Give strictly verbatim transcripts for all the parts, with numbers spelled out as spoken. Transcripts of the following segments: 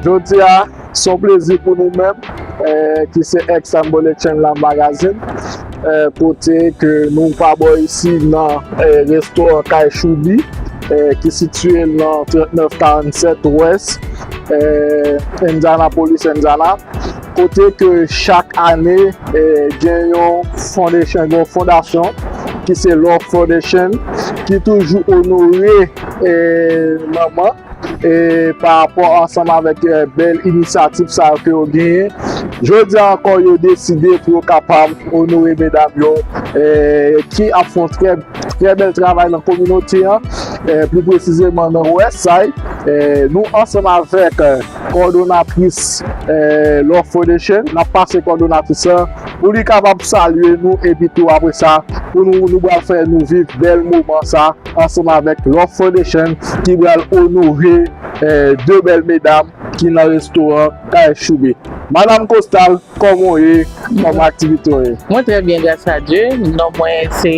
Jodi a, se yon plezi pou nou menm, eh, ki se Ex Humble Exchange Lab Magazine, eh, kote ke nou pa bò isi nan, eh, restoran Kay Choubi, eh, ki sitiye nan trannèf karannsèt West, eh, Indianapolis, Indiana. Kote ke chak ane, eh, gen yon foundation, gen yon fondasyon ki se Love Foundation, ki toujou onore, eh, manman, eh, pa rapò ansanm avèk, eh, bèl inisyativ sa yo ke yo genyen. Jodi a ankò, yo deside pou yo kapab onore medam yo, eh, ki ap fè yon trè, trè bèl travay nan kominote an, eh, pli presizeman nan West Side. Eh, nou ansanm avèk, eh, kòdonatris, eh, Love Foundation, n ap pase kòdonatris lan pou li kapab salye nou, epi tou apre sa, pou nou, nou pral fè nou viv bèl moman sa ansanm avèk Love Foundation ki pral onore, eh, de bèl medam ki nan restoran Kay Choubi. Madam Costal, kòman w ye? Kòman aktivite w ye? Mwen trè byen, gras a Dye. Non mwen se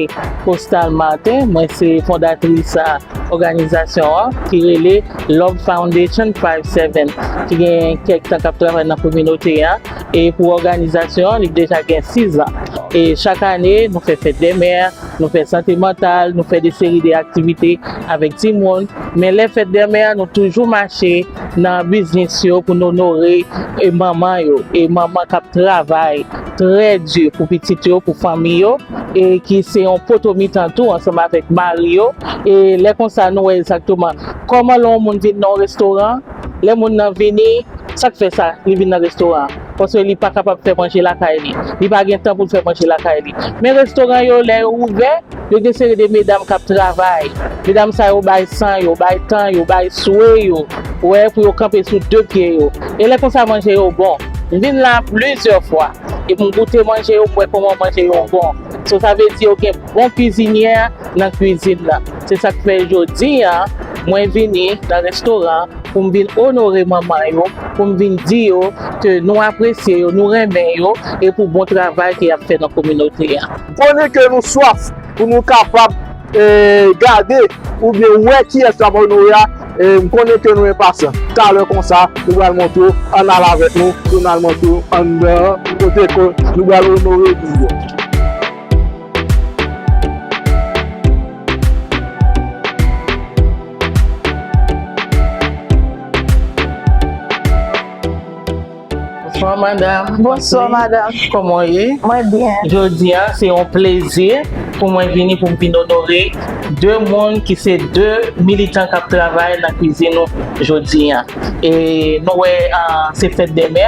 Costal Martin. Mwen se fondatris a òganizasyon an ki rele Love Foundation five seven, ki gen kèk tan k ap travay nan kominote a. E pou òganizasyon an, li deja gen sis an. E chak ane, nou fè fèt dè mè, nou fè sante mantal, nou fè de seri de aktivite avèk timoun. Men lè fèt dè mè a, nou toujou mache nan biznis yo pou n onore, e, manman yo. E manman k ap travay trè di pou pitit yo, pou fanmi yo, e ki se yon poto mitan tou ansanm avèk mari yo. E lè konsa, nou wè egzakteman kòman lè yon moun vin nan yon restoran, lè moun nan vini, sa k fè sa, li vin nan restoran an? Paske li pa kapab fè manje lakay li. Li pa gen tan pou l fè manje lakay li. Men restoran yo, lè yo ouvè, yo gen seri de medam k ap travay. Medam sa yo bay san yo, bay tan yo, bay swe yo, wè, pou yo kanpe sou de pye yo. E lè konsa, manje yo bon. M vin la plizyè fwa. E m goute manje yo, m wè kòman manje yo bon. So, sa vle di yo gen bon kwizinyè nan kwizin nan. Se sa k fè jodi a, mwen vini nan restoran pou m vin onore manman yo, pou m vin di yo ke nou apresye yo, nou renmen yo, e pou bon travay ke y ap fè nan kominote a. M konnen ke nou swaf pou nou kapab, eh, gade oubyen wè kiyès n ap onore a, e m konnen ke nou enpasyan. Talè konsa, nou pral montre w, ann al avèk nou, pou n al montre w anndan an, kote ke nou pral onore nou yo. Bonswa, madam. Bonswa, madam. Kòman w ye? Mwen byen. Jodi a, se yon plezi pou mwen vini, pou m vin onore de moun ki se de militan k ap travay nan kwizin nou jodi a. E nou wè, ah, se fèt dè mè.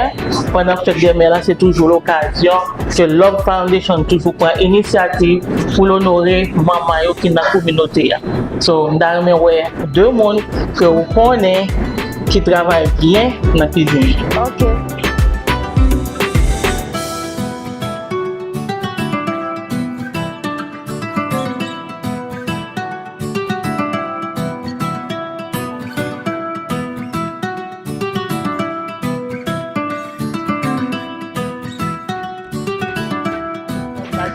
Pandan fèt dè mè la, se toujou lokazyon ke Love Foundation toujou pran inisyativ pou l onore manman yo ki nan kominote a. So, m ta renmen wè de moun ke w konnen ki travay byen nan kwizin. Ok.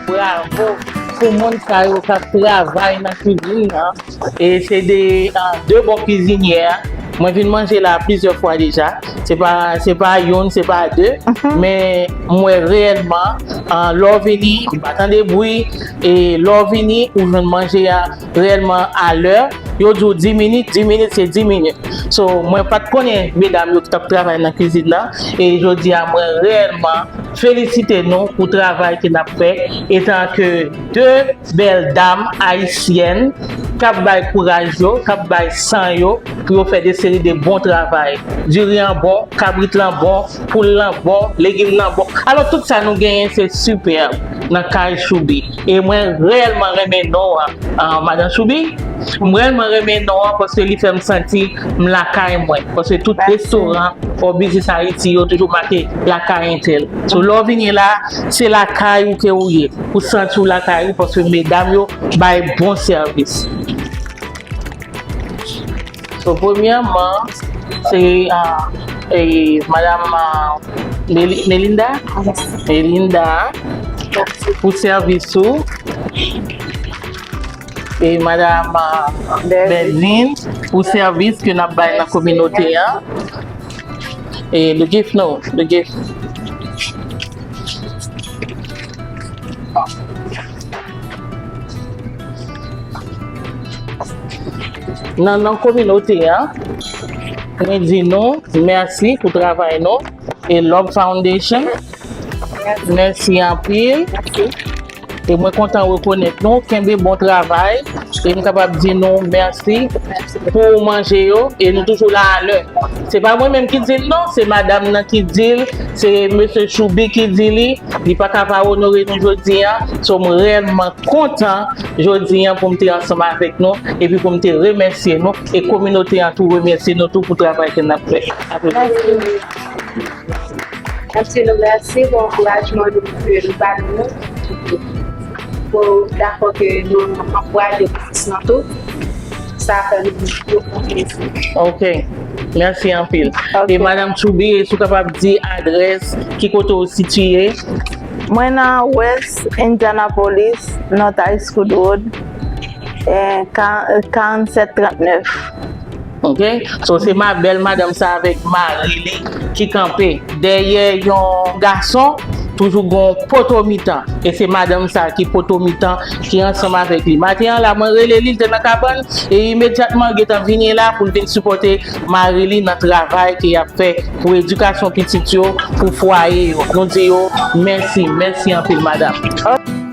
Bravo pou moun sa yo k ap travay nan kwizin nan. E se de, ah, de bon kwizinyè. Mwen vin manje la plizyè fwa deja. Se pa, se pa youn, se pa de. Mhm. Men mwen reyèlman, ah, lè w vini, ou pa tande bri. E lè w vini, ou jwenn manje a reyèlman a lè. Yo di w dis minit, dis minit, se dis minit. So, mwen pa t konnen medam yo ki t ap travay nan kwizin nan. E jodi a, mwen reyèlman felisite nou pou travay ke n ap fè, etan ke de bèl dam ayisyèn k ap bay kouraj yo, k ap bay san yo, pou yo fè de seri de bon travay. Diri an bon, kabrit lan bon, poul lan bon, legim lan bon. Alò, tout sa nou genyen, se sipèb nan Kay Choubi. E mwen reyèlman renmen non an, ah, Madan Choubi. Mwen reyèlman renmen non an paske li fè m santi m lakay mwen. Paske tout restoran, ou biznis Ayiti, yo toujou make lakay entèl. So, lè w vini la, se lakay ou ke ou ye. Ou santi w lakay ou paske medam yo bay bon sèvis. So, premyèman, se, ah, eh, Madam, ah, Meli-, Melinda? Yes. Melinda, pou sèvis ou. E Madam, ah, Berline. Berline, pou sèvis ke n ap bay nan kominote a. E, the gift, no, the gift. Nan non kominote an, mwen di nou mèsi pou travay nou e Love Foundation. Mèsi anpil. E mwen kontan rekonèt nou. Kenbe bon travay. E m kapab di nou mèsi pou manje yo. E nou toujou la alè. Se pa mwen menm ki di l non, se madanm nan ki di l, se mesye Choubi ki di li, li pa ka pa onore nou jodi a. So, m reyèlman kontan jodi a pou m te ansanm avèk nou, epi pou m te remèsye nou, e kominote an tou remèsye nou tou pou travay ke n ap fè. Mèsi. Mèsi nou, mèsi pou ankourajman nou ke nou ba nou. Pou dakò ke nou ankouraje biznis lan tou. Sa fè nou yon bon plezi. Ok. Mèsi anpil. Ok. E Madanm Choubi, èske w kapab di adrès, ki kote w sitiye? Mwen nan West Indianapolis, North High School Road, eh, ka-, karannset trannèf. Ok? So, se ma bèl madanm sa avèk mari li ki kanpe dèyè yon gason, toujou gon poto mitan. E se madanm sa ki poto mitan, ki ansanm avèk li. Maten an la, mwen rele li, li te nan kabann, e imedyatman, li gentan vini la pou l vin sipòte mari li nan travay ke y ap fè pou edikasyon pitit yo, pou fwaye yo. Nou di yo, mèsi, mèsi anpil, madanm.